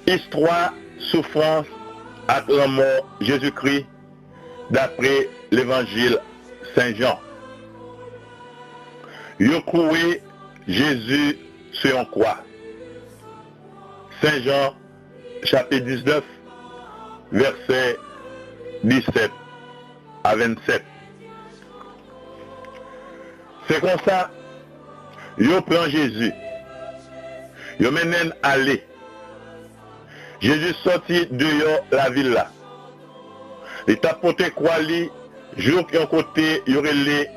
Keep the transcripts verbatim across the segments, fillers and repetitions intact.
Istwa soufrans ak lanmò Jezikri dapre Levanjil Sen Jan. Yo kouwe Jezi sou yon kwa. Sen Jan, chapit diznèf, vèsè disèt a vennsèt. Se konsa, yo pran Jezi. Yo mennen l ale. Jezi sòti deyò lavil la. Li t ap pote kwa li jouk yon kote yo rele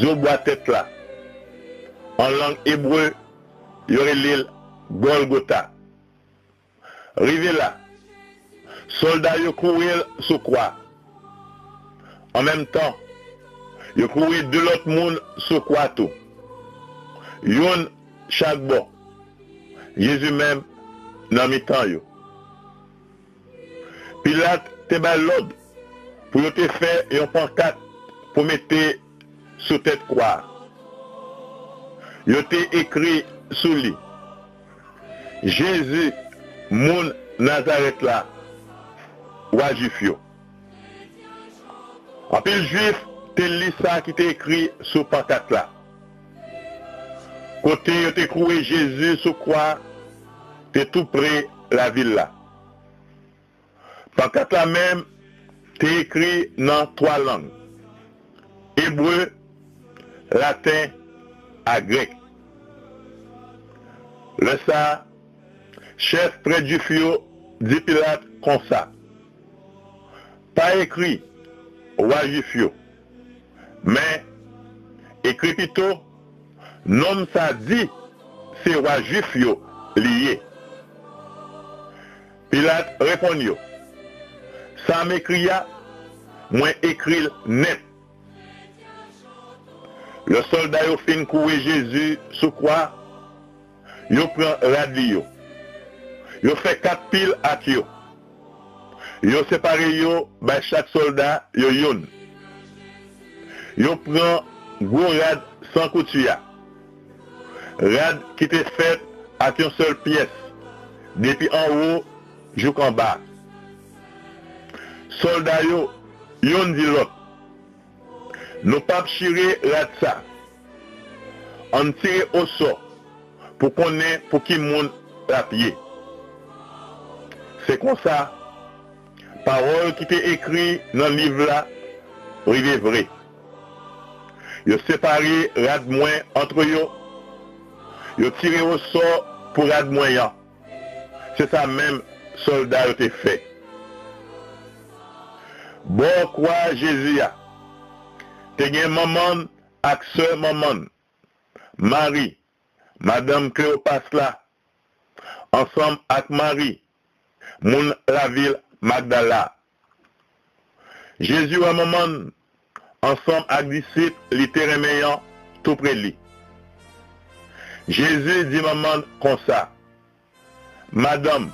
Zo Bwa Tèt la. An lang ebre, yo rele l Gòlgota. Rive la, sòlda yo kouwe l sou kwa. An menm tan, yo kouwe de lòt moun sou kwa tou, youn chak bò. Jezi menm nan mitan yo. Pilat te bay lòd pou yo te fè yon pankat pou mete sou tèt kwa a. Yo te ekri sou li, Jezi, moun Nazarèt la, wa Jwif yo. Anpil Jwif te li sa ki te ekri sou pankat la. Kote yo te kouwe Jezi sou kwa te tou pre lavil la. Pankat la menm te ekri nan twa lang, ebre, laten ak grèk. Lè sa a, chèf prèt Jwif yo di Pilat konsa, Pa ekri, Wa Jwif yo, men ekri pito, Nonm sa di se wa Jwif yo li ye. Pilat reponn yo, Sa m ekri a, mwen ekri l nèt. Lè sòlda yo fin kouwe Jezi sou kwa, yo pran rad li yo. Yo fè kat pil ak yo. Yo separe yo bay chak sòlda yo youn. Yo pran gwo rad san kouti a, rad ki te fèt ak yon sèl pyès, depi anwo jouk anba. Sòlda yo youn di lòt, Nou p ap chire rad sa. Ann tire osò pou konnen pou ki moun l ap ye. Se konsa, pawòl ki te ekri nan liv la rive vre. Yo separe rad mwen ant yo, yo tire osò pou rad mwen an. Se sa menm sòlda yo te fè. Bò kwa Jezi a, te gen manman l ak sè manman l, Mari, madanm Klewopas la, ansanm ak Mari, moun lavil Magdala. Jezi wè manman l ansanm ak disip li te renmen an toupre li. Jezi di manman l konsa, Madanm,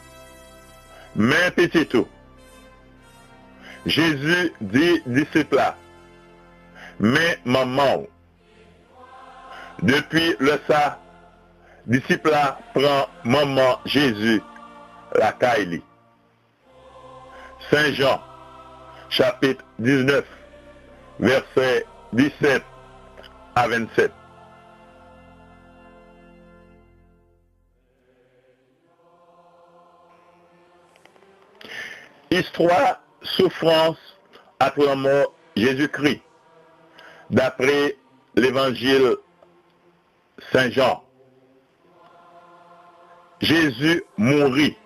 men pitit ou. Jezi di disip la, Men manman w. Depi lè sa, disip la pran manman Jezi lakay li. Sen Jan, chapit diznèf, vèsè disèt a vennsèt. Istwa soufrans ak lanmò Jezikri, dapre Levanjil Sen Jan. Jezi mouri.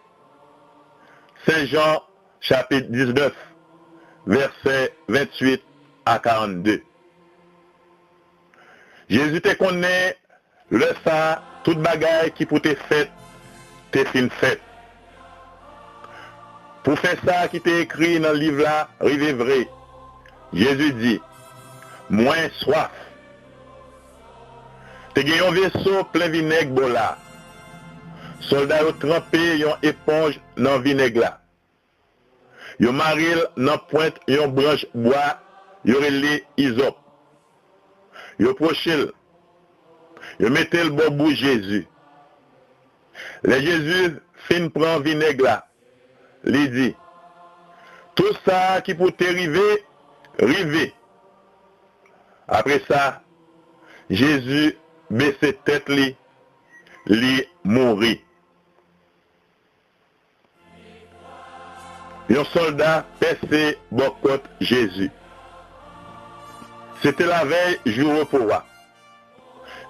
Sen Jan, chapit diznèf, vèsè venntuit a karannde. Jezi te konnen lè sa a, tout bagay ki pou te fèt te fin fèt. Pou fè sa ki te ekri nan liv la rive vre, Jezi di, Mwen swaf. Te gen yon veso plen vinèg bò la. Sòlda yo tranpe yon eponj nan vinèg la. Yo mare l nan pwent yon branch bwa yo rele izòp. Yo pwoche l. Yo mete l bò bouch Jezi. Lè Jezi fin pran vinèg la, li di, "Tou sa ki pou te rive, rive." Apre sa, Jezi bese tèt li, li mouri. Yon sòlda pèse bò kòt Jezi. Se te lavèy jou repo a.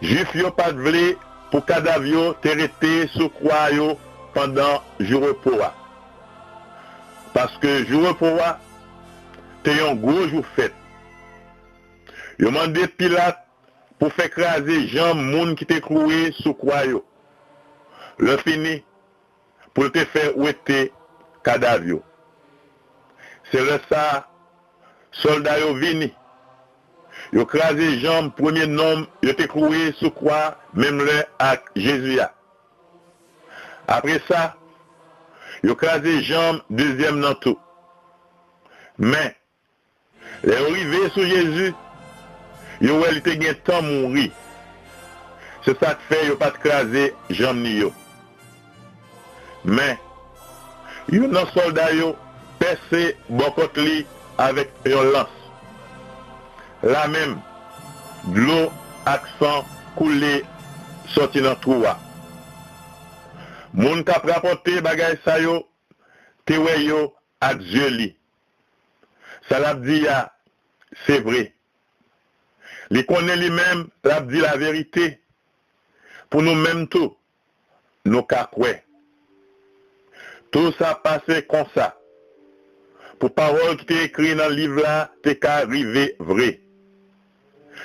Jwif yo pa t vle pou kadav yo te rete sou kwa yo pandan jou repo a, paske jou repo a te yon gwo jou fèt. Yo mande Pilat pou fè kraze janm moun ki te klouwe sou kwa yo. Lè fini, pou l te fè wete kadav yo. Se lè sa a, sòlda yo vini. Yo kraze janm premye nonm yo te klouwe sou kwa menm lè ak Jezi a. Apre sa, yo kraze janm dezyèm nan tou. Men, lè yo rive sou Jezi, yo wè li te gentan mouri. Se sa k fè yo pa t kraze janm li yo. Men, youn nan sòlda yo pèse bò kòt li avèk yon lans. Lamenm, dlo ak san koule sòti nan twou a. Moun k ap rapòte bagay sa yo te wè yo ak zye li. Sa l ap di a, se vre. Li konnen li menm l ap di laverite. Pou nou menm tou, nou ka kwè. Tou sa pase konsa, pou pawòl ki te ekri nan liv la te ka rive vre.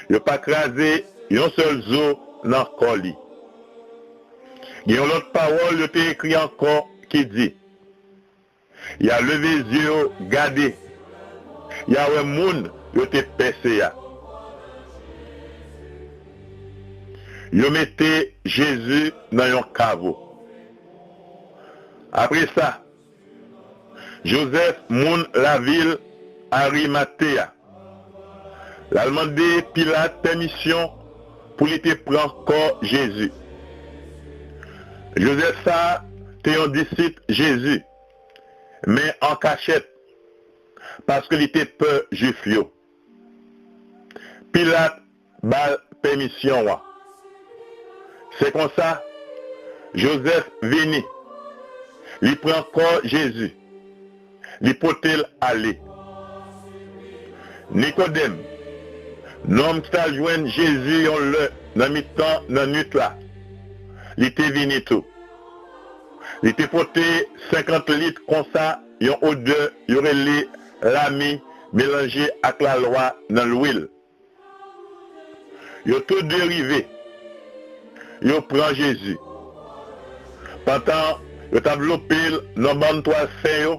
Yo pa kraze yon sèl zo nan kò li. Gen yon lòt pawòl yo te ekri ankò ki di, "Y a leve zye yo gade, y a wè moun yo te pèse a." Yo mete Jezi nan yon kavo. Apre sa, Jozèf, moun lavil Arimate a, l al mande Pilat pèmisyon pou li te pran kò Jezi. Jozèf sa a te yon disip Jezi, men an kachèt, paske li te pè Jwif yo. Pilat ba l pèmisyon an. Se konsa, Jozèf vini. Li pran kò Jezi. Li pote l ale. Nikodèm, nonm ki t al jwenn Jezi yon lè nan mitan nan nuit la, li te vini tou. Li te pote senkant lit konsa yon odè yo rele lami melanje ak lalwa nan lwil. Yo tou de rive. Yo pran Jezi. Pandan yo t ap vlope l nan bann twal fen yo,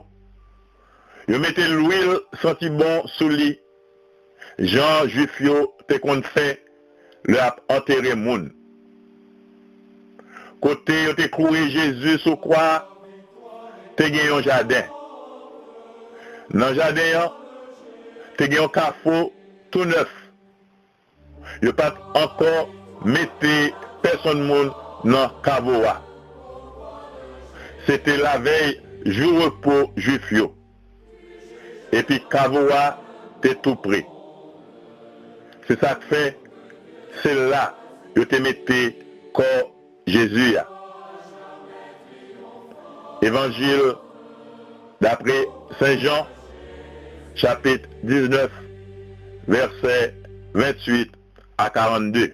yo mete lwil santi bon sou li, jan Jwif yo te konn fè lè y ap antere moun. Kote yo te klouwe Jezi sou kwa a, te gen yon jaden. Nan jaden an, te gen yon kafou tou nèf. Yo pa t ankò mete pèsonn moun nan kavo a. Se te lavèy jou repo Jwif yo. Epi kavo a te tou pre. Se sa k fè se la yo te mete kò Jezi a. Evanjil dapre Sen Jan, chapit diznèf, vèsè venntuit a karannde.